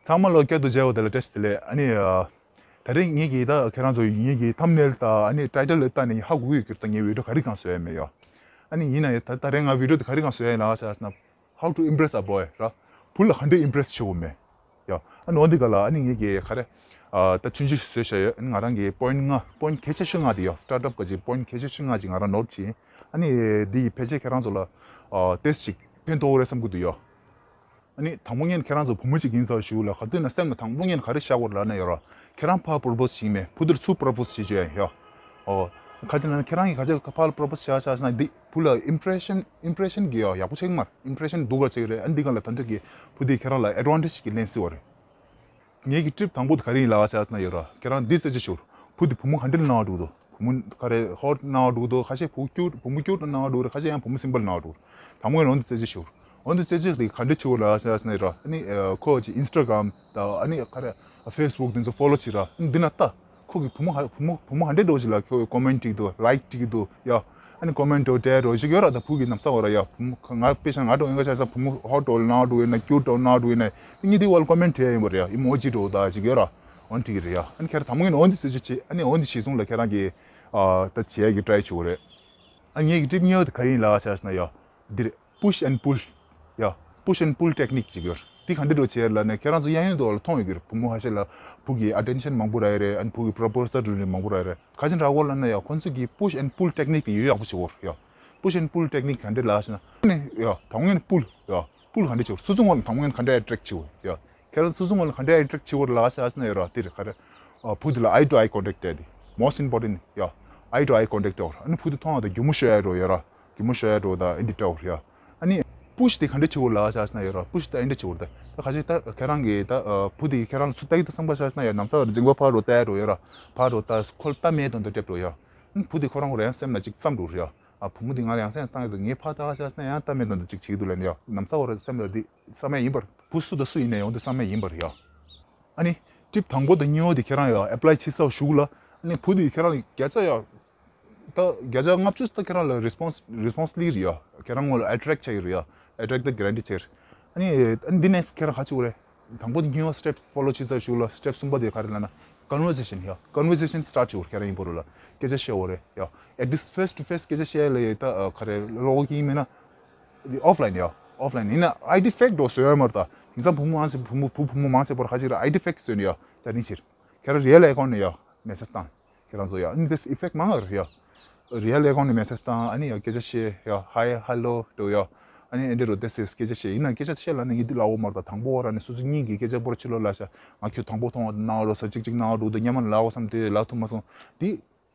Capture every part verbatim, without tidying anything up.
ཐ་མ་ལོ་བསྐྱར་དུ་མཇལ་བ་དེ་ལ་བཀྲ་ཤིས་བདེ་ལེགས། ཨ་ནི་ཨ། ད་རེས་ངེད་ཀྱིས་ད་ཁྱེད་རང་ཚོ་ངེད་ཀྱི་ཐམ་ནེལ་དང་ཨ་ནི་ཊའི་ཊལ་ལ་བལྟས་ནས་ཧ་གོ་གི་ཡོད་ཀྱི་རེད། ད་ངས་བི་ཌི་ཡོ་ག་རེ་གང་བཟོས་ཡོད་མེད་ཡོད། ཨ་ནི་ཡིན་ན་ཡང་ད་ད་རེས་ང་བི་ཌི་ཡོ་དེ་ག་རེ་གང་བཟོས་ཡོད་ལབ་ཟེར་ན། How to impress a boy ར། བུ་ལ་ག་འདྲས་ཨིམ་པི་རེ་སི་བྱེད་དགོས་མེད་ཡ། ཨ་ནི་འོ་འདི་ག་ལ་ཨ་ནི་ངེད་ཀྱིས་ག་རེ། ཨ་ད་ཆུང་ཆུང་ཞིག་བཟོས་བཞག་ཡོད། ཨ་ནི་ང་རང་གིས་པོ་ཡིན་ཊི་ལྔ། པོ་ཡིན་ཊི་གལ་ཆེ་ཤོས་ལྔ་དེ་ཡ། སི་ཊར་ཊི་ཨབ་གི་པོ་ཡིན་ཊི་གལ་ཆེ་ཤོས་ལྔ་ཅིག་ང་རང་ནོཊ་བྱས། ཨ་ནི་འདི་ཡིས་ཕལ་ཆེར་ཁྱེད་རང་ཚོ་ལ་ཨ་ཏོག་ཙམ་ཅིག་ཕན་ཐོགས་རེད་བསམ་གྱི་འདུག་ཡ། ཨ་ནི་དང་པོ་ངས་ཁྱེད་རང་ཚོ་བུ་མོ་གཅིག་ཡིན་ཙང་ཞུ་ལ། ག་དུས་ན་སེམས་ལ་དང་པོ་ངས་ག་རེ་བཞག་དགོས་ལབ་ན་ཡོད་ར། ཁྱེད་རང་ཕར་པོ་རོ་པོ་སི་བྱེད་མེད། བུ་དེར་ཚུར་པོ་རོ་པོ་སི་བྱེད་བྱོས་ཡ། ཨོ། ག་ཅི་ན་ཁྱེད་རང་གིས་ག་ཅི་ཕར་པོ་རོ་པོ་སི་བྱས་བྱས་ན་འདི་བུ་ལ་ཨིམ་པི་རེ་ཤན་ཨིམ་པི་རེ་ཤན་གྱི་ཡ་ཡག་པོ་ཆགས་ཀྱི་མ་རེད། ཨིམ་པི་རེ་ཤན་སྡུག་ག་ཆགས་ཀྱི་རེད། ཨ་ནི་འདི་ག་ལ་ད་འདོད་ཀྱི་བུ་དེ་ཁྱེད་རང་ལ་ཨེ་ཌི་ཝན་ཊེ་ཇི་ཞིག་ལེན་སྲིད་པ་རེད། ངེད་ཀྱི་ཊིབ་དང་པོ་དེ་ག་རེ་ཡིན་ལབ་བྱས་ན་ཡོད་ར། ཁྱེད་རང་འདི་རྩད་གཅོད་ཞུ། བུ་དེ་བུ་མོ་ག་འདྲ་ལ་སྣང་བ་འགྲོ་གི་འདུག་བུ་མོ་ག་རེ་ཧོཊ་སྣང་བ་འགྲོ་གི་འདུག་ཁ་ཤས་བུ་ཀིའུཊ། བུ་མོ་ཀིའུཊ་སྣང་བ་འགྲོ་གི་རེད། ཁ་ཤས་ཡང་བུ་མོ་སིམ་པལ་སྣང་བ་འགྲོ་གི་རེད། དང་པོ་ངས་འོ་འདི་རྩད་གཅོད་ཞུ། འོ་འདི་རྩད་གཅོད་དེ་ག་འདྲ་བྱེད་དགོས་ལབ་བྱས་ན་ཡོད་ར། ཨ་ནི་ཁོ་ཅིག་ཨིན་སི་ཊ་གྷི་རམ་དང་ཨ་ནི་ག་རེ་ཨ་ཕེ་སི་བུག་དེ་ཚོ་ཕོ་ལོ་བྱེད་ར། ཨ་ནི་འདི་ན་ལྟ། ཁོ་གི་བུ་མོ་ཧ་བུ་མོ་བུ་མོ་ཧན་ཌེ་ཌི་འགྲོ་ཅིག་ལ་ཁོ་གི་ཀོ་མེན་ཊི་བྲིས་འདུག་ལའིཀ་བྲིས་འདུག་ཡ། ཨ་ནི་ཀོ་མེན་ཊི་འགྲོ་ཊེག་འགྲོ་ཞིག་ཡོད་ར། ད་བུ་གི་ནམ་ས་བ་ར་ཡ། བུ་མོ་ང་དཔེ་ཆ་ང་འགྲོ་ཡོང་ག་ཆ་ས་བུ་མོ་ཧོཊ་འགྲོ་ལ་སྣང་འགྲོ་ཡིན་ན། ཀིའུཊ་འགྲོ་སྣང་འགྲོ་ཡིན་ན། ཨ་ནི་དེ་བ་ལ་ཀོ་མེན་ཊི་བྲིས་ཡ་ཡིན་པ་རེད་ཡ། ཨི་མོ་ཇི་འགྲོ་ད་ཞིག་ཡོད་ར། འོ་འདི་འགྲིག་གི་རེད་ཡ། ཨ་ནི་ཁྱེད་རང་དང་པོ་ངས་འོ་འདི་རྩད་གཅོད་བྱེད། ཨ་ནི་འོ་འདི་བྱས་སོང་ལ་ཁྱེད་རང་གིས་ཨ་ད་བྱེད་ཡ་གི་ཊ་རའི་བྱེད་དགོས་རེད། ཨ་ངེད་ཀྱི་ཊིབ་གཉིས་པ་དེ་ག་རེ་ཡིན་ལབ་བྱས་ན་ཡ། འདིར་push and pull ཡ། Push and pull technique ཅིག་ཡོད། འདི་ག་འདྲ་འགྲོ་བྱེད་ལབ་ན། ཁྱེད་རང་ཚོ་གཡས་གཡོན་དུ་ལ་མཐོང་ཡོད་ཀྱི་རེད། བུ་མོ་ཁ་ཤས་ལ་བུ་གི་ཨ་ཊེན་ཤན་མང་པོ་རག་ཡོད་རེད། ཨ་ནི་བུ་གི་པོ་རོ་པོ་སལ་རེ་རེ་མང་པོ་རག་ཡོད་རེད། ག་ཅི་འདྲ་བོ་ལབ་ན་ཡ། ཁོང་ཚོ་གིས་push and pull technique དེ་ཡོད་ཡག་པོ་བྱེད་ཀྱི་ཡོད་རེད་ཡ། Push and pull technique ག་འདྲ་ལབ་ཟེར་ན། ཨ་ནི་ཡ་དང་པོ་ངས་pull ཡ། pull ག་འདྲ་བྱེད། སོ་སོ་ངོས་ལ་དང་པོ་ངས་ག་འདྲ་ཨེ་ཊེག་བྱེད་དགོས་ཡ། ཁྱེད་རང་སོ་སོ་ངོས་ལ་ག་འདྲ་ཨེ་ཊེག་བྱེད་དགོས་ལབ་ཟེར་ན་ཡ་ར། དེ་རེད། ག་རེ་ཨ་བུ་དེ་ལ་eye to eye contact སྤྲད་དེ། Most important ཡ། eye to eye contact སྤྲད་དགོས་རེད། ཨ་ནི་བུ་དེ་མཐོང་བ་དང་སྒྱུ་མ་ཤོར་ཡ་འགྲོ་ཡ་ར། སྒྱུ་མ་ཤོར་ཡ་འགྲོ་ད་ཨེ་འདི་སྤྲད་དགོས་རེད་ཡ། ཨ་ནི་push དེ་ག་འདྲ་བྱེད་དགོས་ལབ་ཟེར་ན་ཡ་ར། push དེ་ཨེ་འདྲ་བྱེད་དགོས་རེད་ད། ད་ཁ་ཤས་ད་ཁྱེད་རང་གིས་ད་བུ་དེ་ཁྱེད་རང་ལ་ཚུར་ལྟ་གི་འདུག་བསམ་པ་ཟེར་ན་ཡ། ནམ་ས་བར་འཛིང་པ་ཕར་འགྲོ་ལྟ་ཡ་འགྲོ་ཡ་ར། ཕར་འགྲོ་ལྟ། ཁོ་ལ་ལྟ་མེད་དོན་དུ་སླེབས་འགྲོ་ཡ། ཨ་ནི་བུ་དེ་ཁོ་རང་ཁོ་རང་ཡང་སེམས་ལ་ཅིག་བསམ་འགྲོ་རེད་ཡ། ཨ་བུ་མོ་འདི་ང་ལ་ཡང་སེམས་བཏང་ཡོད་འདུག་ངས་ཕར་ལྟ་ག་ཟེར་ན་ཡང་ལྟ་མེད་དོན་དུ་ཅིག་བྱེད་ཀྱི་འདུག་ལབ་ནས་ཡ། ནམ་ས་བར་སེམས་ལ་འདི་བསམ་ཡ་ཡིན་པར། བུ་སུ་དང་སུ་ཡིན་ན་ཡང་འདི་བསམ་ཡ་ཡིན་པར་ཡ། ཨ་ནི་ཊིབ་དང་པོ་དང་གཉིས་པ་དེ་ཁྱེད་རང་ཡ་ཨེ་པ་ལའི་བྱེད་ས་གཞུག་ལ། ཨ་ནི་བུ་དེ་ཁྱེད་རང་བརྒྱ་ཆ་ཡ། ད་བརྒྱ་ཆ་ལྔ་བཅུ་ད་ཁྱེད་རང་ལ་རེ་སི་པོན་སི་རེ་སི་པོན་སི་ལི་རེད་ཡ། ཁྱེད་རང་ངོ་ལ་ཨེ་ཊེག་ཆགས་ཀྱི་རེད་ཡ། ཨེ་ཊེག་ད་གྷ་རན་ཊི་ཆགས་ཀྱི་རེད། ཨ་ནི་ཨ་ནི་འདི་ནེག་སི་ཊི་ཁྱེད་རང་ག་བྱེད་དགོས་རེད། དང་པོ་དེ་གཉིས་པ་སི་ཊེབ་ཕོ་ལོ་བྱེད་ས་གཞུག་ལ་སི་ཊེབ་གསུམ་པ་དེ་ག་རེ་ལབ་ན། ཀོན་ཝར་སེ་ཤན་ཡ། ཀོན་ཝར་སེ་ཤན་སི་ཊར་ཊི་བྱེད་དགོས་རེད། ཁྱེད་རང་ཡིན་པ་རུ་ལ་སྐད་ཆ་བཤད་དགོས་རེད་ཡ། ཨེ་ཊི་ལིསི་ཊི་ཕེ་སི་ཊུ་ཕེ་སི་སྐད་ཆ་བཤད་ལ་ཡ་ད་ག་རེ་ལོག་གི་ཡིན་མིན་ན། འདི་ཨོཕ་ལའིན་ཡ། ཨོཕ་ལའིན་ཡིན་ན་ཨའི་ཌི་ཕེག་འགྲོ་བཟོ་ཡ་མ་རེད་ད། ཡིན་ཙང་བུ་མོ་མང་ཆེ་བུ་མོ་བུ་བུ་མོ་མང་ཆེ་བོར་ཁ་ཅིག་ར་ཨའི་ཌི་ཕེག་བཟོས་ནས་ཡ། ཅ་ནི་ཕྱིར། ཁྱེད་རང་རི་ཡལ་ཨེ་ཀའུན་ཊི་ནས་ཡ་མེ་སེ་ཇི་བཏང་། ཁྱེད་རང་ཚོ་ཡ། ཨ་ནི་དེ་ཨི་ཕེག་མང་ང་རེད་ཡ། རི་ཡལ་ཨེ་ཀའུན་ཊི་ནས་མེ་སེ་ཇི་བཏང་། ཨ་ནི་ཡ་སྐད་ཆ་བཤད་ཡ། ཧའི་ཧེ་ལོ་འགྲོ་ཡ། ཨ་ནི་ཨེ་འདྲ་རུ་དེ་སེ་སྐད་ཆ་བཤད། ཡིན་ན་སྐད་ཆ་བཤད་ལ་ནི་ཡིད་དུ་ལའོ་མར་དང་དང་པོ་བ་ར་ནི་སོ་སོ་གཉིས་ཀྱི་སྐད་ཆ་པོ་ར་ཕྱི་ལོགས་ལ་ཤ། ང་ཁྱོད་དང་པོ་མཐོང་བ་ནང་རོ་ས་གཅིག་གཅིག་ནང་རོ་དུ་ཉམས་ལ་ལའོ་བསམ་དེ་ལ་ཐུབ་མ་སོང་། དེ་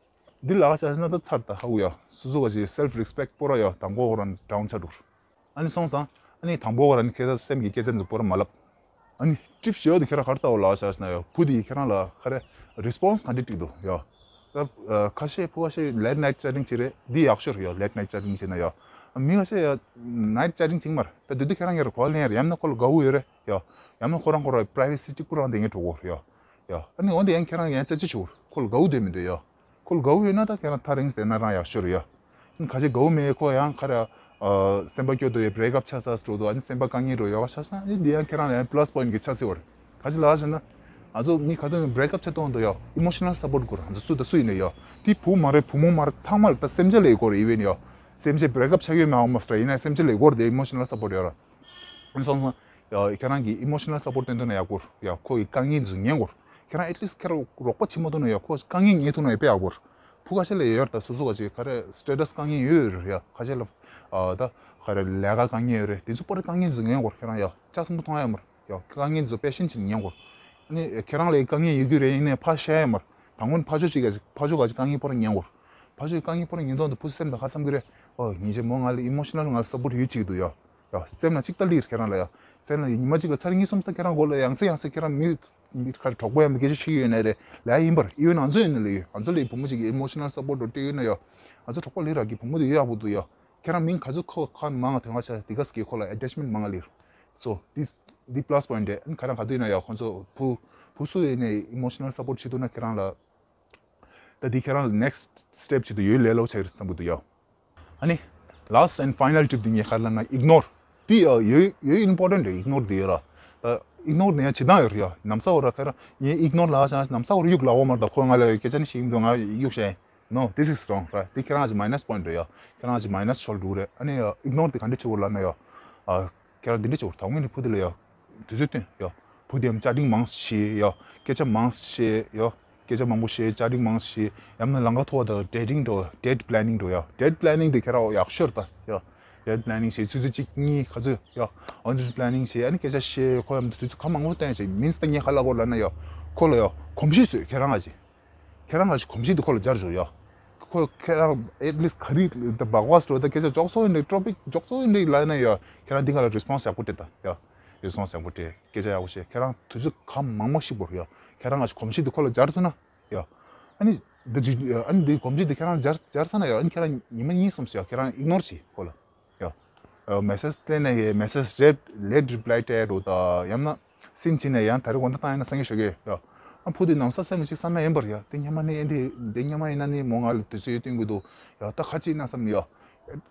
འདི་ལ་ཤ་ན་ད་ཚར་ད་ཧ་གོ་ཡ། སོ་སོ་ག་ཅི་སེལ་ཕི་རེ་སི་པེག་པོ་ར་ཡ་དང་པོ་བ་ར་ནི་ཌའོན་ཆགས་འགྲོ། ཨ་ནི་སོང་ཙང་ཨ་ནི་དང་པོ་བ་ར་ནི་ཁྱེད་རང་སེམས་ཀྱི་སྐད་ཆ་འཛུགས་པོ་ར་མ་ལབ། ཨ་ནི་ཊིབ་ཞེ་པོ་དེ་ཁྱེད་རང་ག་རེ་ལྟ་བ་ལབ་ཤག་ཟེར་ན་ཡ། བུ་དེ་ཁྱེད་རང་ལ་ག་རེ་རེ་སི་པོན་སི་ག་འདྲ་སྤྲད་འདུག་ཡ། ད་ཁ་ཤས་བུ་ཁ་ཤས་ལེ་ཊི་ནའིཊ་ཅེ་ཊིང་བྱེད་རེད། འདི་ཡག་ཤོས་རེད་ཡ། ལེ་ཊི་ནའིཊ་ཅེ་ཊིང་བྱེད་ན་ཡ། མི་ཁ་ཤས་ཡ་ནའིཊ་ཅེ་ཊིང་བྱེད་མ་རེད། ད་དེ་དུས་ཁྱེད་རང་གིས་ར་གོ་བ་ལེན་ཡ་རེད། ཡང་ན་ཁོ་ལ་དགའ་བོ་ཡོད་རེད་ཡ། ཡང་ན་ཁོ་རང་ཁོ་རང་པ་རའི་ཝེ་སི་གཅིག་པུ་རང་དེ་ངས་འགྲོ་གོ་རེད་ཡ། ཡ། ཨ་ནི་འོན་ཏེ་ཡང་ཁྱེད་རང་ཡང་རྩད་གཅོད་བྱེད་དགོས་རེད། ཁོ་ལ་དགའ་བོ་དེ་མི་འདུག་ཡ། ཁོ་ལ་དགའ་བོ་ཡོད་ན་ད་ཁྱེད་རང་ཐག་རིང་བསྡད་ན་རང་ཡག་ཤོས་རེད་ཡ། ཁ་ཅིག་དགའ་བོ་མེད། ཁོ་ཡང་ཁ་ར་ཨ་སེམས་པ་སྐྱོ་དུ་ཡ། བྷེ་རེག་ཨབ་ཆགས་ཚར་འགྲོ་དུ། ཨ་ནི་སེམས་པ་དཀའ་ངལ་འགྲོ་ཡོད་ཤག་ཟེར་ན། ཨ་ནི་འདི་ཡང་ཁྱེད་རང་ལ་ཡང་པ་ལ་སི་པོ་ཡིན་ཊི་གི་ཆགས་སྲིད་པ་རེད། ག་ཅི་ལབ་ཟེར་ན། ང་ཚོ་མི་ག་ཚོད་བྷེ་རེག་ཨབ་ཆགས་གཏོང་དུ་ཡ། ཨི་མོ་ཤི་ནལ་སབ་པོར་དགོས་རེད། ང་ཚོ་སུ་དང་སུ་ཡིན་ན་ཡ། དེ་བུ་མ་རེད་བུ་མོ་མ་རེད། ཚང་མ་ལ་ད་སེམས་ཅན་ལ་ཡི་དགོས་རེད། ཨི་ཝན་ཡ། སེམས་ཅན་བྷེ་རེག་ཨབ་ཆགས་ཡོད་མེད་ཨོ་མོ་སི་ཊ་ཡིན་ན་སེམས་ཅན་ལ་ཡི་དགོས་རེད་དེ། ཨི་མོ་ཤི་ནལ་སབ་པོར་ཡོད་ར། ཨ་ནི་སོང་ཙང་ཡ་ཁྱེད་རང་གིས་ཨི་མོ་ཤི་ནལ་སབ་པོར་སྟོན་ཐུབ་ན་ཡག་པོ་རེད་ཡ། ཁོ་གི་དཀའ་ངལ་ཚོ་ཉན་དགོས་རེད། ཁྱེད་རང་ཨེཊ་ལིསི་ཊི་ཁྱེད་རང་རོགས་པ་བྱེད་མ་ཐུབ་ན་ཡ། ཁོ་དཀའ་ངལ་ཉན་ཐུབ་ན་ཡ་དཔེ་ཡག་པོ་རེད། བུ་ཁ་ཤས་ལ་ཡོད་རེད། ད་སོ་སོ་ག་ཅིག་ག་རེ་སི་ཊེ་ཊས་དཀའ་ངལ་ཡོད་རེད་ཡ། ཁ་ཤས་ལ་ཨ་ད་ག་རེ་ལས་ཀ་དཀའ་ངལ་ཡོད་རེད། དེ་ཚོ་པར་དཀའ་ངལ་ཚོ་ཉན་དགོས་རེད། ཁྱེད་རང་ཡ་ལྕགས་སྲིན་པོ་མཐོང་ཡ་མ་རེད་ཡ། དཀའ་ངལ་ཚོ་དཔེ་ཤིན་ཅིག་ཉན་དགོས་རེད། ཨ་ནི་ཁྱེད་རང་ལ་དཀའ་ངལ་ཡོད་རྒྱུ་རེད། ཡིན་ནའི་ཕར་བཤད་ཡ་མ་རེད། དང་པོ་ཕར་ཕྱོགས་གཅིག་ག་ཅིག་ཕར་ཕྱོགས་ག་ཅིག་དཀའ་ངལ་པར་ཉན་དགོས་རེད། ཕར་ཕྱོགས་དཀའ་ངལ་པར་ཉན་དོན་དུ་བུ་སེམས་ལ་ཧ་བསམ་གི་རེད། ཨོ་ཉིན་རྗེས་མོ་ང་ལ་ཨི་མོ་ཤི་ནལ་ང་ལ་སབ་པོར་ཊི་ཡོད་ཅིག་འདུག་ཡ། ཡ་སེམས་ལ་གཅིག་ལྟ་ལིར་ཁྱེད་རང་ལ་ཡ། སེམས་ལ་ཉི་མ་གཅིག་ལ་ཚར་གཉིས་གསུམ་ཙམ་ཁྱེད་རང་མགོ་ལ་ཡང་སེ་ཡང་སེ་ཁྱེད་རང་མི་མི་ཁ་གྲོགས་པོ་ཡང་མི་སྐད་ཆ་ཤིག་ཡོད་ན་རེད་ལ་ཡིན་པར། ཨི་ཝན་ང་ཚོ་ཡིན་ན་ལ་ཡོད། ང་ཚོ་ལ་ཡི་བུ་མོ་གཅིག་གི་ཨི་མོ་ཤི་ནལ་སབ་པོར་ཊི་སྤྲད་ཡོད་ན་ཡ། ང་ཚོ་གྲོགས་པོ་ལ་རག་གི་བུ་མོ་དེ་ཡོད་ཡག་པོ་འདུག་ཡ། ཁྱེད་རང་མིང་ག་ཚོད་ཁོ་ཁ་མང་ང་དོན་ང་ཆ་དེ་ག་སྐྱེ་ཁོ་ལ་ཨེ་ཊེཆ་མེན་ཊི་མང་ང་ལིར། སོ་དེ་དེ་པ་ལ་སི་པོ་ཡིན་ཊི་རེད། ཁ་རང་ག་དུས་ཡིན་ན་ཡ་ཁོ་ཚོ་བུ་བུ་སུ་ཡིན་ནའི་ཨི་མོ་ཤི་ནལ་སབ་པོར་ཊི་བྱེད་ཐུབ་ན་ཁྱེད་རང་ལ། ད་འདི་ཁྱེད་རང་ལ་ནེག་སི་ཊི་སི་ཊེབ་ཆེད་དུ་ཡོད་ལས་སླ་པོ་ཆགས་ཀྱི་རེད་བསམ་གྱི་འདུག་ཡ། ཨ་ནི་ལཱ་སི་ཊི་ཨེན་ཌི་ཕའི་ནལ་ཊིབ་འདི་ངས་ག་རེ་ལབ་ན་ཨིག་ནོར། འདི་ཡ་ཡོད་ཡོད་ཨིམ་པོར་ཊེན་ཊི་རེད། ཨིག་ནོར་འདི་ཡོད་ར། ད་ ཨིག་ནོར་ནས་ཡང་བྱེད་སྟངས་ཡོད་རེད་ཡ། ནམ་ས་འོ་ར་ཁ་ར་ངས་ཨིག་ནོར་ལ་ཆ་ནམ་ས་འོ་ར་གཡུག་ལ་འོ་མར་ད་ཁོ་ང་ལ་སྐད་ཆ་ནི་ཤེས་ཀྱི་འདུག་ང་གཡུག་བྱས། No, this is wrong, right? དེ་ཁྱེད་རང་གི་minus point རེད་ཡ། ཁྱེད་རང་གི་minus ཤོར་འདུག་རེད། ཨ་ནི་ཡ་ཨིག་ནོར་དེ་ག་འདྲ་བྱེད་དགོས་ལབ་ན་ཡ། ཨ། ཁྱེད་རང་འདི་འདྲ་བྱེད་དགོས། དང་པོ་ནས་བུ་དེ་ལ་ཡ། དུས་ཚོད་བཏོན་ཡ། བུ་དེ་ཡང་བཅར་འདྲི་མང་བྱེད་ཡ། སྐད་ཆ་མང་བཤད་ཡ། སྐད་ཆ་མང་པོ་བཤད། བཅར་འདྲི་མང་བྱེད། ཡང་ན་ལམ་ཁ་ཐོག་ད་dating འགྲོ། date planning འགྲོ་ཡ། date planning དེ་ཁྱེད་རང་ཡག་ཤོས་རེད་ད་ཡ། date planning བྱེད། ཆུ་ཚོད་གཅིག་གཉིས་ག་ཚོད་ཡ། ཨ་ནི་planning བྱེད། ཨ་ནི་སྐད་ཆ་བཤད། ཁོ་ཡང་དུས་ཚོད་ག་མང་པོ་བཏོན་བྱེད། མིན་ད་ངས་ག་ལབ་དགོས་ལབ་ན་ཡ། ཁོ་ལ་ཡ་གོམས་གཤིས་བཟོས་ཁྱེད་རང་ཨ་ཅེ། ཁྱེད་རང་ལ་གོམས་གཤིས་དེ་ཁོ་ལ་སྦྱར་ཞོར་ཡ། ཁོ་ཁྱེད་རང་at least ག་རེ་ད་བག་བག་སྤྲོ་ད་སྐད་ཆ་ཅོག་ཙོ་ཡིན་འདྲ། topic ཅོག་ཙོ་ཡིན་འདྲ་ལབ་ན་ཡ། ཁྱེད་རང་འདི་ག་ལ་response ཡག་པོ་སྤྲད་ད་ཡ། response ཡག་པོ་སྤྲད། སྐད་ཆ་ཡག་པོ་བཤད། ཁྱེད་རང་དུས་ཚོད་ག་མང་མང་ཞིག་བོར་ཡ། ཁྱེད་རང་ལ་གོམས་གཤིས་དེ་ཁོ་ལ་སྦྱར་ཐུབ་ན་ཡ། ཨ་ནི་འདི་ཅིག་ཨ་ནི་འདི་གོམས་གཤིས་དེ་ཁྱེད་རང་སྦྱར་སྦྱར་ཚར་ན་ཡ། ཨ་ནི་ཁྱེད་རང་ཉི་མ་གཉིས་གསུམ་ཞིག་ཡ་ཁྱེད་རང་ignore བྱེད་ཁོ་ལ་ཡ། ཨ། message སླེབས་ན་ཡ་message read late reply སྤྲད་འགྲོ་ད་ཡང་ན། སེམས་ཕྱི་ནས་ཡང་ད་རེས་དགོང་དག་བཏང་ཡིན་ན་སང་ཉིན་ཞུ་གི་ཡོད། ཨ་བུ་དེ་ནམ་ས་སེམས་ཅིག་བསམ་ན་ཡིན་པར་ཡ། དེ་སྔ་མ་ནས་ཨེ་འདྲ་དེ་སྔ་མ་ཡིན་ན་ནི་མོ་ང་ལ་དུས་ཚོད་སྟོན་གི་འདུག་ཡ། ད་ཁ་ཅིག་ན་བསམ་ཡ།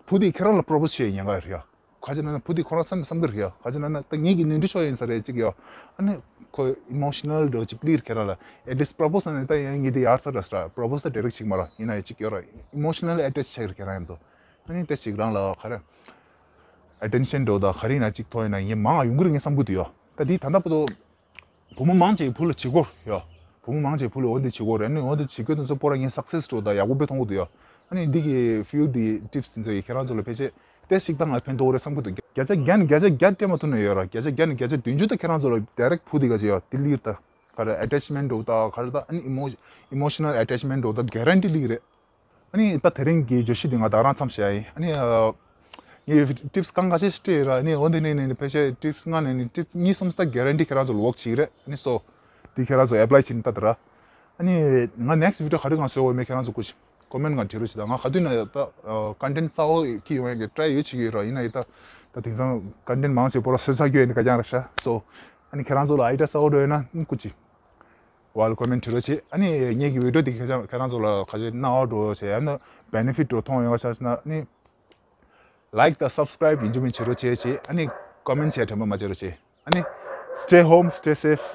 བུ་དེ་ཁྱེད་རང་ལ་propose བྱེད་ཉེན་ཁ་ཡོད་ཡ། ཁ་ཅིག་ན་ན་བུ་དེ་ཁོ་རང་བསམ་བསམ་གི་རེད་ཡ། ཁ་ཅིག་ན་ན་ད་ངེད་ཀྱི་ནོར་འཁྲུལ་ཤོར་ཡིན་ས་རེད་ཅིག་ཡ། ཨ་ནི་ཁོ་emotional འདྲ་ཅིག་clear ཁྱེད་རང་ལ་at least propose ན་ནི་ད་ཡང་ངེད་དེ་ཡར་ཚར་ར་ས་ར་propose ད་direct ཅིག་མ་ར་ཡིན་ན་ཡ་ཅིག་ཡོད་ར། emotional attach བྱེད་ཀྱི་རེད་ཁྱེད་རང་ཡིན་དུ། ཨ་ནི་དེ་ཞིག་རང་ལ་ག་རེ། attention འགྲོ་ད་ག་རེ་ན་ཅིག་ཐོག་ཡིན་ན་ངས་མང་ང་ཡོང་གི་རེད་ངས་བསམ་གི་འདུག་ཡ། ད་དེ་ད་ལྟ་བར་དུ་བུ་མོ་མང་ཆེ་བུ་ལ་བྱེད་སྒོར་ཡ། བུ་མོ་མང་ཆེ་བུ་ལ་འོ་འདི་བྱེད་སྒོར་ཨ་ནི་འོ་འདི་བྱེད་དགོས་དུས་ཚོད་པོ་ར་ངས་success འགྲོ་ད་ཡག་པོ་དཔེ་མཐོང་གི་འདུག་ཡ། ཨ་ནི་འདི་གི་few འདི་tips འདི་ཚོ་ཡི་ཁྱེད་རང་ཚོ་ལ་ཕལ་ཆེར་དེ་ཞིག་ད་ང་ཕན་ཐོགས་རེད་བསམ་གི་འདུག་བརྒྱ་ཆ་བརྒྱ་ནས་བརྒྱ་ཆ་བརྒྱ་སྤྲད་མ་ཐུབ་ན་ཡོད་ར། བརྒྱ་ཆ་བརྒྱ་ནས་བརྒྱ་ཆ་བདུན་ཅུ་ད་ཁྱེད་རང་ཚོ་ལ་direct བུ་འདི་ག་ཅི་ཡ་ལྡི་ལིར་ད། ག་རེ་attachment འགྲོ་ད་ག་རེ་ད་ཨ་ནི་emo emotional attachment འགྲོ་ད་guarantee ལིག་རེད། ཨ་ནི་ད་དེ་རིང་གི་བརྗོད་གཞི་འདི་ང་ད་རང་མཚམས་བཞག་ཡིན། ཨ་ནི་ཨ། ངས་tips གང་ག་ཅི་ཞིག་སྤྲད་ཡོད་ར། ཨ་ནི་འོ་འདི་ནས་ནས་ཕལ་ཆེར་tips ལྔ་ནས་ནས་tips གཉིས་གསུམ་ད་guarantee ཁྱེད་རང་ཚོ་ལ་work བྱེད་ཀྱི་རེད། ཨ་ནི་so འདི་ཁྱེད་རང་ཚོ་apply བྱེད་ནི་ད་ད་ར། ཨ་ནི་ང་next video ག་རེ་གང་བཟོ་འོས་མེད་ཁྱེད་རང་ཚོ་སྐུ་མཁྱེན་comment ནང་བྲིས་རོགས་བྱེད་དང་། ང་ག་དུས་ན་ད་content གསར་པ་ཁྱེར་ཡོང་ཡག་གི་try ཡོད་བྱེད་ཀྱི་ཡོད་ར། ཡིན་ན་ཡིན་ད་ད་དེང་སང་content མང་ཆེ་བོ་ར་བཟོས་ཚར་རྒྱུ་ཡིན་ནི་ག་རྐྱང་ར་ཤག so ཨ་ནི་ཁྱེད་རང་ཚོ་ལ་idea གསར་པ་འགྲོ་ཡོད་ན་སྐུ་མཁྱེན། ཝལ་ཀོ་མེན་བྲིས་རོགས་བྱེད། ཨ་ནི་ངེད་ཀྱི་video འདི་ཁྱེད་རང་ཁྱེད་རང་ཚོ་ལ་ག་ཅི་རྣ་བ་འགྲོ་བྱེད་ཡང་ན་benefit འགྲོ་མཐོང་ཡོང་བ་ཆགས་ན་ཨ་ནི་like དང་subscribe ཡིན་རྒྱུ་མིན་བྱེད་རོགས་བྱེད་བྱེད། ཨ་ནི་comment བྱེད་དྲན་པ་མ་བརྗེད་རོགས་བྱེད། ཨ་ནི་stay home, stay safe.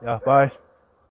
Yeah, bye.